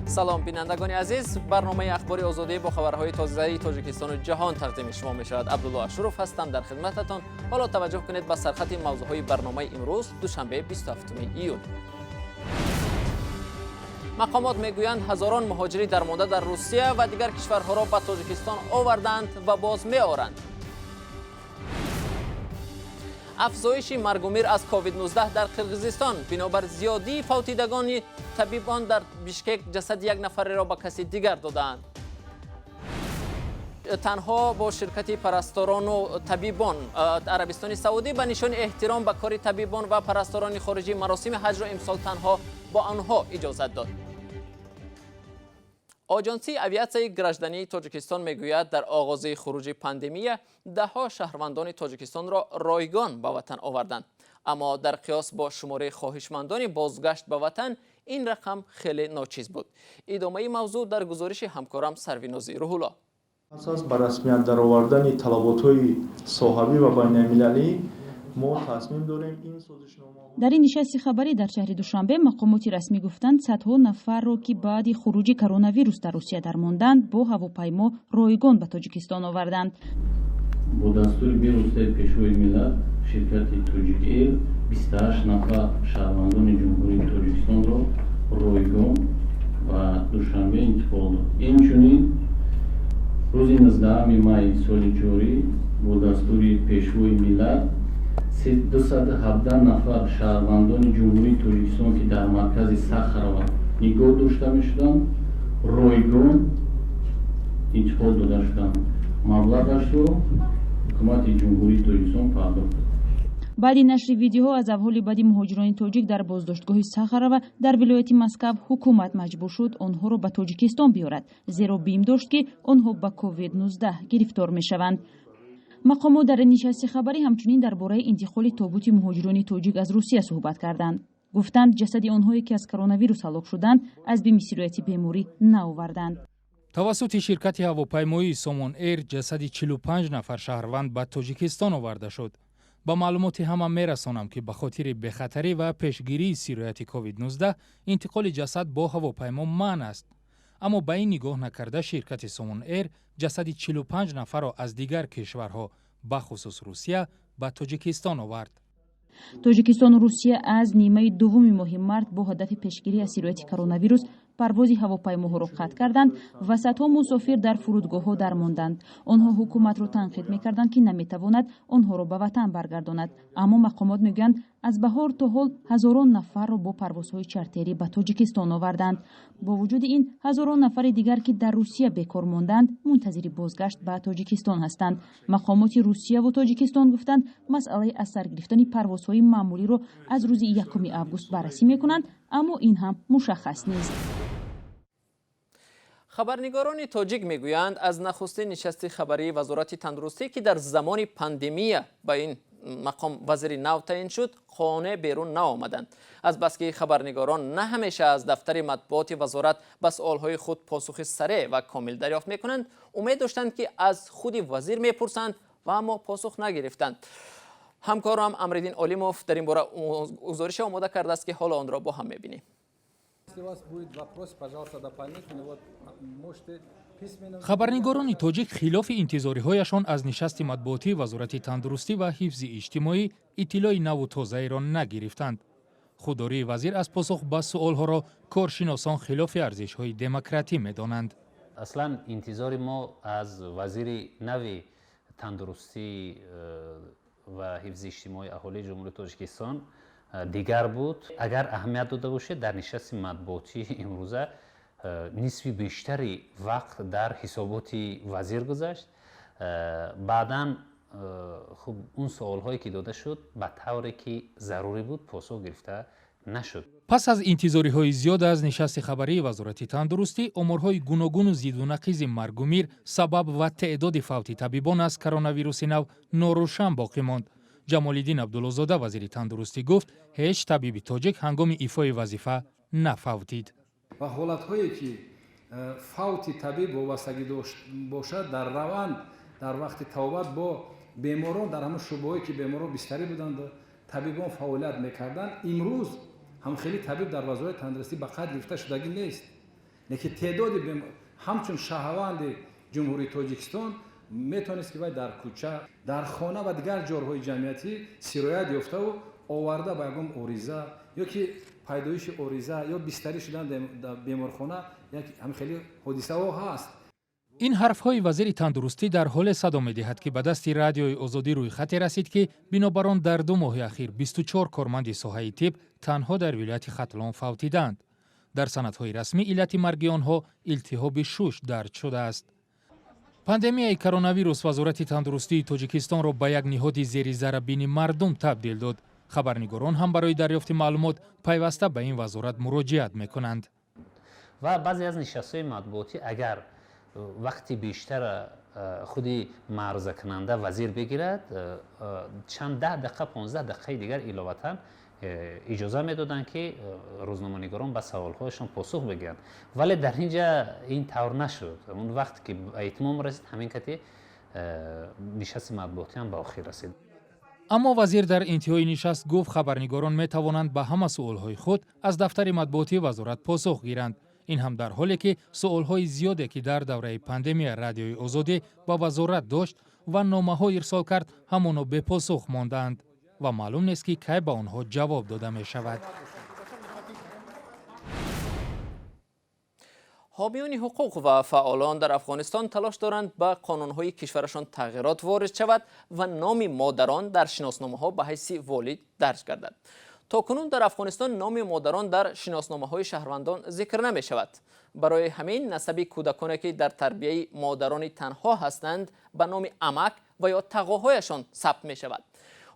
Салом, бинандагони азиз. Барномаи Ахбори Озодӣ бо хабарҳои тозаи Тоҷикистону ҷаҳон тақдими шумо мешавад. Абдулло Ашуров ҳастам дар хидмататон. Ҳоло таваҷҷӯҳ кунед ба сархати мавзӯъҳои барномаи имрӯз, душанбе, 27 июл. Мақомот мегӯянд, ҳазорон муҳоҷири дармонда дар Русия ва дигар кишварҳоро ба Тоҷикистон оварданд ва боз меоранд. Афзоиши маргумир аз COVID-19 дар Қирғизистон. Бинобар зиёдии фавтидагони табибон дар Бишкек ҷасади як нафареро ба каси дигар додаанд. Танҳо бо ширкати парасторону табибон. Арабистони Саудӣ ба нишони эҳтиром ба кори табибон ва парасторони хориҷӣ маросими ҳаҷро имсол танҳо бо онҳо иҷозат дод. Оҷонсии авиатсияи граждании Тоҷикистон мегӯяд, дар оғози хуруҷи пандемия даҳҳо шаҳрвандони Тоҷикистонро ройгон ба ватан оварданд, аммо дар қиёс бо шумораи хоҳишмандони бозгашт ба ватан ин рақам хеле ночиз буд. Идомаи мавзӯъ дар гузориши ҳамкорам Сарвинози Рӯҳулло. Пас аз ба расмият даровардани талаботҳои соҳавӣ ва байналмилалӣ мо тасмим дорем ин созишномаҳо. Дар ин нишасти хабарӣ дар шаҳри Душанбе мақомоти расмӣ гуфтанд, садҳо нафарро, ки баъди хуруҷи коронавирус дар Русия дармонданд, бо ҳавопаймо ройгон ба Тоҷикистон оварданд. Бо дастури бевоситаи Пешвои миллат ширкати Тоҷик Эйр 28 нафар шаҳрвандони Ҷумҳурии Тоҷикистонро ройгон ба Душанбе интиқол дод. Инчунин рӯзи 19 майи соли ҷорӣ бо дастури Пешвои миллат 217 нафар шаҳрвандони Ҷумҳурии Тоҷикистон, ки дар маркази Сахарова нигоҳ дошта мешуданд, ройгон интиқол дода шуданд. Маблағашро Ҳукумати Ҷумҳурии Тоҷикистон пардохт. Баъди нашри видеоҳо аз аҳволи бади муҳоҷирони тоҷик дар боздоштгоҳи Сахарова дар вилояти Москав, ҳукумат маҷбур шуд онҳоро ба Тоҷикистон биёрад, зеро бим дошт, ки онҳо ба COVID-19 гирифтор мешаванд. Мақомот дар нишасти хабарӣ ҳамчунин дар бораи интиқоли тобути муҳоҷирони тоҷик аз Русия суҳбат карданд. Гуфтанд, ҷасади онҳое, ки аз коронавирус ҳалок шуданд, аз бими сирояти беморӣ наоварданд. Тавассути ширкати ҳавопаймоии Сомон Эйр ҷасади 45 нафар шаҳрванд ба Тоҷикистон оварда шуд. Ба маълумоти ҳама мерасонам, ки ба хотири бехатарӣ ва пешгирии сирояти COVID-19 интиқоли ҷасад бо ҳавопаймо манъ аст, аммо ба ин нигоҳ накарда ширкати Сомон Эйр ҷасади 45 нафарро аз дигар кишварҳо, бахусус Русия, ба Тоҷикистон овард. Тоҷикистону Русия аз нимаи дуввуми моҳи март бо ҳадафи пешгирӣ аз сирояти коронавирус парвози ҳавопаймоҳоро қатъ карданд ва садҳо мусофир дар фурудгоҳҳо дармонданд. Онҳо ҳукуматро танқид мекарданд, ки наметавонад онҳоро ба ватан баргардонад. Аммо мақомот мегӯянд, аз баҳор то ҳол ҳазорон нафарро бо парвозҳои чартерӣ ба Тоҷикистон оварданд. Бо вуҷуди ин, ҳазорон нафари дигар, ки дар Русия бекор монданд, мунтазири бозгашт ба Тоҷикистон ҳастанд. Мақомоти Русияву Тоҷикистон гуфтанд, масъалаи аз сар гирифтани парвозҳои маъмулиро аз рӯзи 1 август баррасӣ мекунанд, аммо ин ҳам мушаххас нест. Хабарнигорони тоҷик мегӯянд, аз нахустин нишасти хабарии Вазорати тандурустӣ, ки дар замони пандемия ба ин мақом вазири нав таъин шуд, қонеъ берун наомаданд. Азбаски хабарнигорон на ҳамеша аз дафтари матбуоти вазорат ба суолҳои худ посухи сареъ ва комил дарёфт мекунанд, умед доштанд, ки аз худи вазир мепурсанд ва аммо посух нагирифтанд. Ҳамкорам Амриддин Олимов дар ин бора гузорише омода кардааст, ки ҳоло онро бо ҳам мебинем. Если у вас будет вопрос, пожалуйста, дополнительный, вот можете письменно. Хабарнигорони тоҷик хилофи интизориҳояшон аз нишасти матбуотии Вазорати тандурустӣ ва ҳифзи иҷтимоӣ иттилои наву тозаеро нагирифтанд. Худдории вазир аз посух ба суолҳоро коршиносон хилофи арзишҳои демократӣ медонанд. Аслан интизори мо аз вазири нави тандурустӣ ва ҳифзи иҷтимоии аҳолии Ҷумҳурии Тоҷикистон дигар буд. Агар аҳамият дода бошед, дар нишасти матбуотии имрӯза нисфи бештари вақт дар ҳисоботи вазир гузашт. Баъдан хуб, он суолҳое ки дода шуд, ба тавре ки зарурӣ буд, посух гирифта нашуд. Пас аз интизориҳои зиёд аз нишасти хабарии Вазорати тандурустӣ, оморҳои гуногуну зиду нақизи маргумир, сабаб ва теъдоди фавти табибон аз коронавируси нав норӯшан боқӣ монд. Ҷамолиддин Абдуллозода, вазири тандурустӣ, гуфт, ҳеҷ табиби тоҷик ҳангоми ифои вазифа нафавтид. Ва ҳолатҳое ки фавти табиб вобастагӣ дошт бошад, дар раванд, дар вақти табобат бо беморон, дар ҳамон шӯъбаҳое ки беморон бистарӣ буданд, табибон фаъолият мекарданд, имрӯз ҳам хеле табиб дар Вазорати тандурустӣ ба қайд гирифта шудагӣ нест. Лекин теъдоди ҳамчун шаҳрванди Ҷумҳурии Тоҷикистон метавонист, ки вай дар кӯча, дар хона ва дигар ҷорҳои ҷамъиятӣ сироят ёфтаву оварда ба ягон ориза ё ки пайдоиши ориза ё бистарӣ шудан дар беморхона, як ҳамин хеле ҳодисаҳо ҳаст. Ин ҳарфҳои вазири тандурустӣ дар ҳоле садо медиҳад, ки ба дасти Радиои Озодӣ рӯйхате расид, ки бинобар он дар 2 моҳи ахир 24 корманди соҳаи тиб танҳо дар вилояти Хатлон фавтиданд. Дар санадҳои расмӣ иллати марги онҳо илтиҳоби шуш дарҷ шудааст. Пандемияи коронавирус Вазорати тандурустии Тоҷикистонро ба як ниҳоди зери зарабини мардум табдил дод. Хабарнигорон ҳам барои дарёфти маълумот пайваста ба ин вазорат муроҷиат мекунанд. Ва баъзе аз нишастҳои матбуотӣ, агар вақти бештар худи маърузакунанда вазир бигирад, чанд 10 дақиқа, 15 дақиқаи дигар иловатан иҷоза медоданд, ки рӯзноманигорон ба саволҳояшон посух бигиранд. Вале дар ин ҷа ин тавр нашуд. Он вақт ки ба итмом расид, ҳамин кати нишасти матбуотӣ ҳам ба охир расид. Аммо вазир дар интиҳои нишаст гуфт, хабарнигорон метавонанд ба ҳама суолҳои худ аз дафтари матбуотии вазорат посух гиранд. Ин ҳам дар ҳоле ки суолҳои зиёде, ки дар давраи пандемия Радиои Озодӣ ба вазорат дошт ва номаҳо ирсол кард, ҳамоно бепосух мондаанд ва маълум нест, ки кай ба онҳо ҷавоб дода мешавад. Ҳомиёни ҳуқуқ ва фаъолон дар Афғонистон талош доранд, ба қонунҳои кишварашон тағйирот ворид шавад ва номи модарон дар шиносномаҳо ба ҳайси волид дарҷ гардад. То кунун дар Афғонистон номи модарон дар шиносномаҳои шаҳрвандон зикр намешавад. Барои ҳамин насаби кӯдаконе, ки дар тарбияи модарони танҳо ҳастанд, ба номи амак ва ё тағоҳояшон сабт мешавад.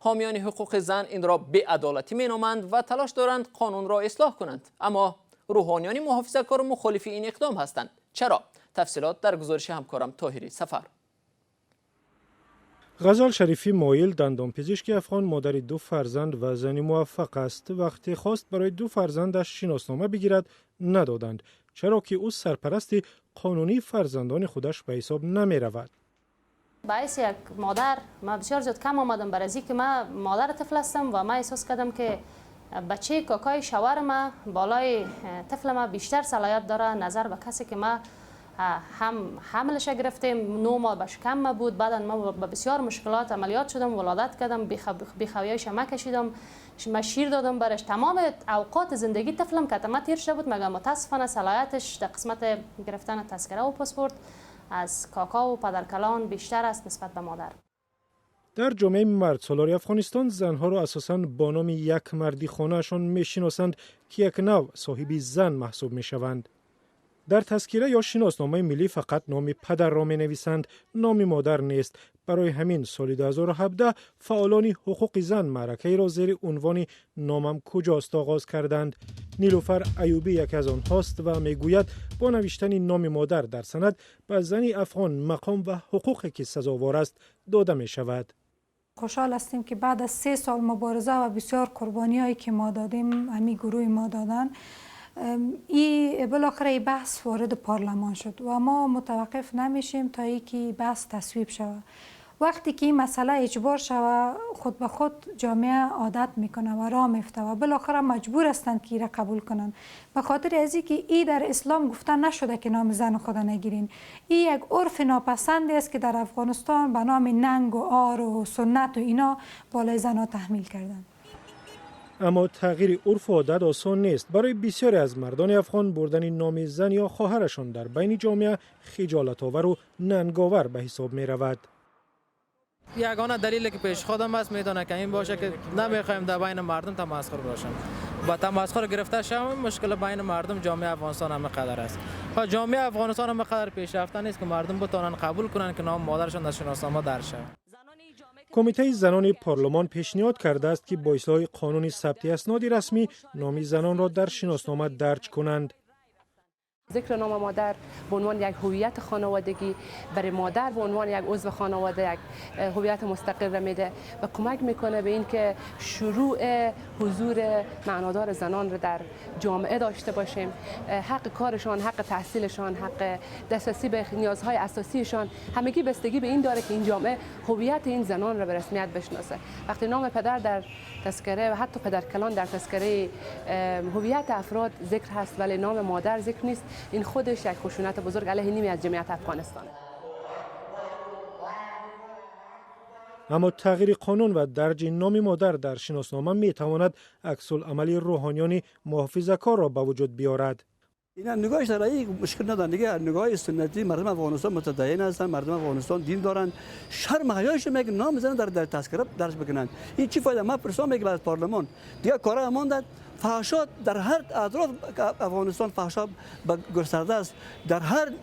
Ҳомиёни ҳуқуқи зан инро беадолатӣ меноманд ва талош доранд қонунро ислоҳ кунанд. Аммо рӯҳониёни муҳофизакор мухолифи ин иқдом ҳастанд. Чаро? Тафсилот дар гузориши ҳамкорам Тоҳири Сафар. Ғазал Шарифӣ Моил, дандонпизишки афғон, модари ду фарзанд ва зани муваффақ аст. Вақте хост барои ду фарзандаш шиноснома бигирад, надоданд, чаро ки ӯ сарпарасти қонунии фарзандони худаш ба ҳисоб намеравад. Ба ҳайси як модар ман бисёр зиёд кам омадам, бар аз ки ман модари тифл ҳастам ва ман эҳсос кардам, ки бачаи какаи шавҳар ма болои тифл ма бештар салоҳият дاره назар ба касе ки ма ҳам ҳамлша гирифтем. 9 моҳ ба шикам ма буд. Баъдан ма ба бисёр мушкилот амалиёт шудам, ولادت кардам, бехавиёйша ма кашидам, ма шир додам бараш. Тамоми اوقات زندگی طفلم که ما تیر شده بود، مگر متاسفانه صلاحیتش در قسمت گرفتن تذکره و پاسپورت از کاکا و پدرکلان بیشتر است نسبت به مادر. Дар ҷомеаи мардсолори Афғонистон занҳоро асосан бо номи як марди хонаашон мешиносанд, ки як нав соҳиби зан маҳсуб мешаванд. Дар тазкира ё шиносномаи миллӣ фақат номи падарро менависанд, номи модар нест. Барои ҳамин соли 2017 фаъолони ҳуқуқи зан маъракаеро зери унвони «Номам куҷост» оғоз карданд. Нилуфар Аюбӣ яке аз онҳост ва мегӯяд, бо навиштани номи модар дар санад ба зани афғон мақом ва ҳуқуқе, ки сазовор аст, дода мешавад. خوشحال هستیم که بعد از 3 سال مبارزه و بسیار قربانی هایی که ما دادیم، همی گروه ما دادن، ای بالاخره ای بحث وارد پارلمان شد و ما متوقف نمیشیم تا ای که بحث تصویب شود. وقتی که این مسئله اجبار شود، خود به خود جامعه عادت میکنه و راه میفته و بالاخره مجبور هستند که را قبول کنند، به خاطر از که ای در اسلام گفته نشده که نام زن خود نگیرین. این یک عرف ناپسند است که در افغانستان به نام ننگ و عار و سنت و اینا بالای زنها تحمیل کردن. Аммо тағйири урфу одат осон нест. Барои бисёре аз мардони афғон бурдани номи зан ё хоҳарашон дар байни ҷомеа хиҷолатовару нанговар ба ҳисоб меравад. Ягона далеле ки пеш худам аст, медонам ки ин боша, ки намехоҳем дар байни мардум тамасхур бошам, ба тамасхур гирифта шавам. Мушкил байни мардум, ҷомеаи афғонистон ҳама қадар аст ва ҷомеаи афғонистон ҳама қадар пешрафта нест, ки мардум битавонанд қабул кунанд, ки номи модарашон дар шиноснома дарҷ шавад. Кумитаи занони парлумон пешниҳод кардааст, ки бо ислоҳи қонуни сабти асноди расмӣ номи занонро дар шиноснома дарҷ кунанд. ذکر نام مادر به عنوان یک هویت خانوادگی برای مادر، به عنوان یک عضو خانواده، یک هویت مستقل را میده و کمک میکنه به اینکه شروع حضور معنادار زنان را در جامعه داشته باشیم. حق کارشان، حق تحصیلشان، حق دسترسی به نیازهای اساسیشان، همگی بستگی به این داره که این جامعه هویت این زنان را به رسمیت بشناسه. وقتی نام پدر در تذکره و حتی پدرکلان در تذکره هویت افراد ذکر هست ولی نام مادر ذکر نیست. این خودش یک خشونت بزرگ علیه نیمی از جمعیت افغانستان. اما تغییر قانون و درج نام مادر در شناسنامه می تواند عکس العمل روحانیان محافظه‌کار را به وجود بیارد. اینا نگاه شرعی مشکل ندارن دیگه، نگاه سنتی مردم افغانستان متدین هستن، مردم افغانستان دین دارن، شرم حیایش میگه نام زن در تذکره درج بکنن. این چی فایده؟ ما پرسان میگه از پارلمان دیگه کارا ماند. فحشات در هر اطراف افغانستان فحشا گسترده است، در هر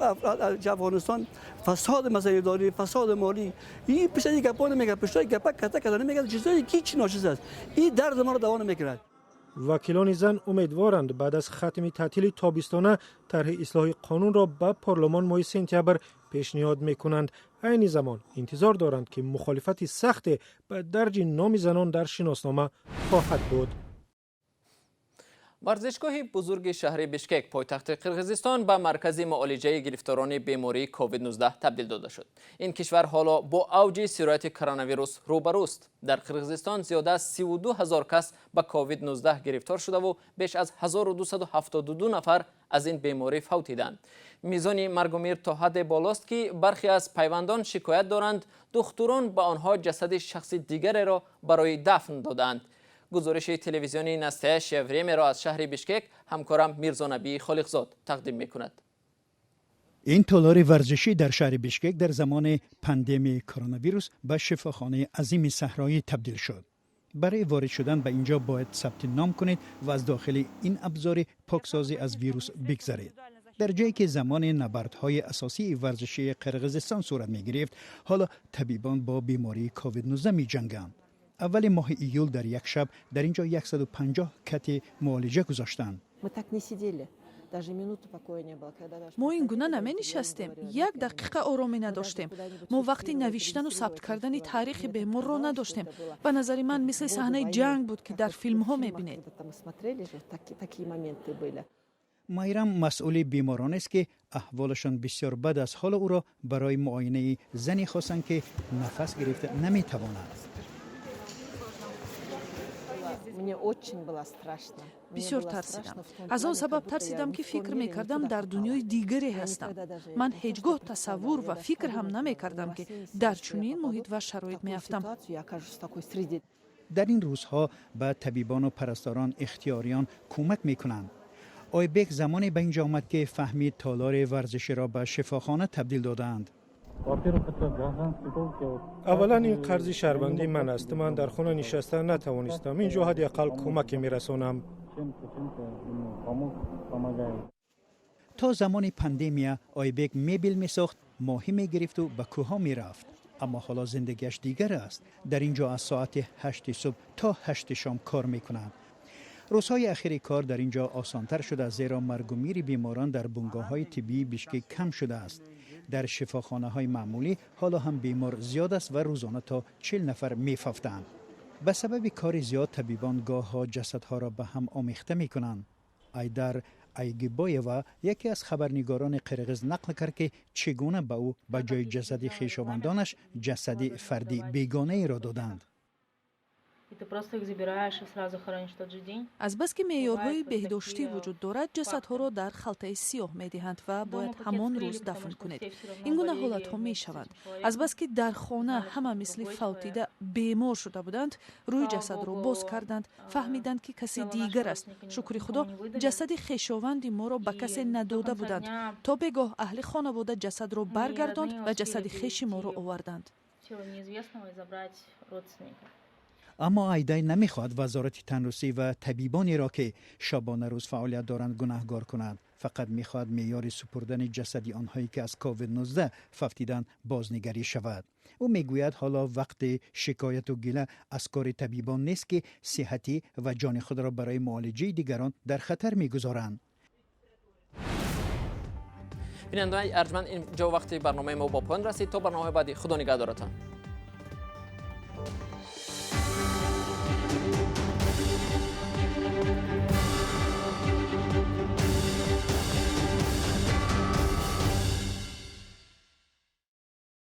افغانستان فساد مسئله داری، فساد مالی، این پیش از گپا نمیگه، پیش گپا کته کته نمیگه، چیزایی که هیچ ناچیز است. این درد ما رو دوا نمیکند. وکیلان زن امیدوارند بعد از ختم تعطیل تابستانه طرح اصلاح قانون را به پارلمان ماه سپتامبر پیشنهاد میکنند. عین زمان انتظار دارند که مخالفت سخت به درج نام زنان در شناسنامه خواهد بود. ورزشگاه بزرگ شهر بشکک پایتخت قرقیزستان به مرکز معالجه گرفتاران بیماری کووید 19 تبدیل داده شد. این کشور حالا با اوج سرایت کرونا ویروس روبروست. در قرقیزستان زیاده از 32,000 کس به کووید 19 گرفتار شده و بیش از 1272 نفر از این بیماری فوتیدند. میزان مرگ و میر تا حد بالاست که برخی از پیوندان شکایت دارند دکتران به آنها جسد شخص دیگر را برای دفن دادند. گزارش تلویزیونی نستیش وریمه را از شهر بشکک همکارم میرزا نبی خالقزاد تقدیم میکند. این تالار ورزشی در شهر بشکک در زمان پاندمی کرونا ویروس به شفاخانه عظیم صحرایی تبدیل شد. برای وارد شدن به اینجا باید ثبت نام کنید و از داخل این ابزار پاکسازی از ویروس بگذرید. در جایی که زمان نبردهای اساسی ورزشی قرقیزستان صورت می گرفت، حالا طبیبان با بیماری کووید 19 می جنگند. اول ماه ایول در یک شب در اینجا 150 کت معالجه گذاشتند. ما این گونه نمی نشستیم، یک دقیقه آرامی نداشتیم. ما وقتی نوشتن و ثبت کردن تاریخ بیمار را نداشتیم. به نظر من مثل صحنه جنگ بود که در فیلم ها میبینید. مایرم مسئول بیماران است که احوالشان بسیار بد است. حال او را برای معاینه زنی خواستند که نفس گرفته نمیتواند. بسیار ترسیدم. از آن سبب ترسیدم که فکر میکردم در دنیای دیگری هستم. من هیچگاه تصور و فکر هم نمیکردم که در چنین محیط و شرایط میافتم. در این روزها به طبیبان و پرستاران اختیاریان کمک میکنند. آیبک زمانی به اینجا آمد که فهمید تالار ورزشی را به شفاخانه تبدیل دادند. اولا این قرض شهروندی من است. من در خانه نشسته نتوانستم. اینجا حداقل کمک میرسانم. تا زمان پاندمیا آیبک میبل میساخت، ماهی میگرفت و به کوه ها میرفت. اما حالا زندگیش دیگر است. در اینجا از ساعت 8 صبح تا 8 شام کار میکند. روزهای اخیر کار در اینجا آسانتر شده، زیرا مرگ و میر بیماران در بنگاه‌های طبی بشکک کم شده است. در شفاخانه های معمولی حالا هم بیمار زیاد است و روزانه تا 40 نفر می‌فوتند. به سبب کار زیاد طبیبان گاه‌ها جسدها را به هم آمیخته می‌کنند. ایدر ایگبایوا یکی از خبرنگاران قرقیز نقل کرد که چگونه به او به جای جسد خویشاوندانش جسد فردی بیگانه ای را دادند. از بس که معیارهای بهداشتی وجود دارد، جسدها را در خلطه سیاه میدهند و باید همان روز دفن کنید. این گونه حالت ها می شوند. از بس که در خانه همه مثل فوتیده بیمار شده بودند، روی جسد را باز کردند، فهمیدند که کسی دیگر است. شکر خدا جسد خویشاوند ما را به کسی نداده بودند. تا بگاه اهل خانواده جسد را برگرداند و جسد خویش ما را آوردند. اما ایدای نمیخواهد وزارت تندرستی و طبیبانی را که شبانه روز فعالیت دارند گناهگار کند. فقط میخواهد معیار سپردن جسد آنهایی که از کووید 19 فوتیدند بازنگری شود. او میگوید حالا وقت شکایت و گله از کار طبیبان نیست که صحتی و جان خود را برای معالجه دیگران در خطر میگذارند. بینندگان ارجمند، اینجا وقتی برنامه ما با پایان رسید. تا برنامه بعدی، خدا نگهدارتان.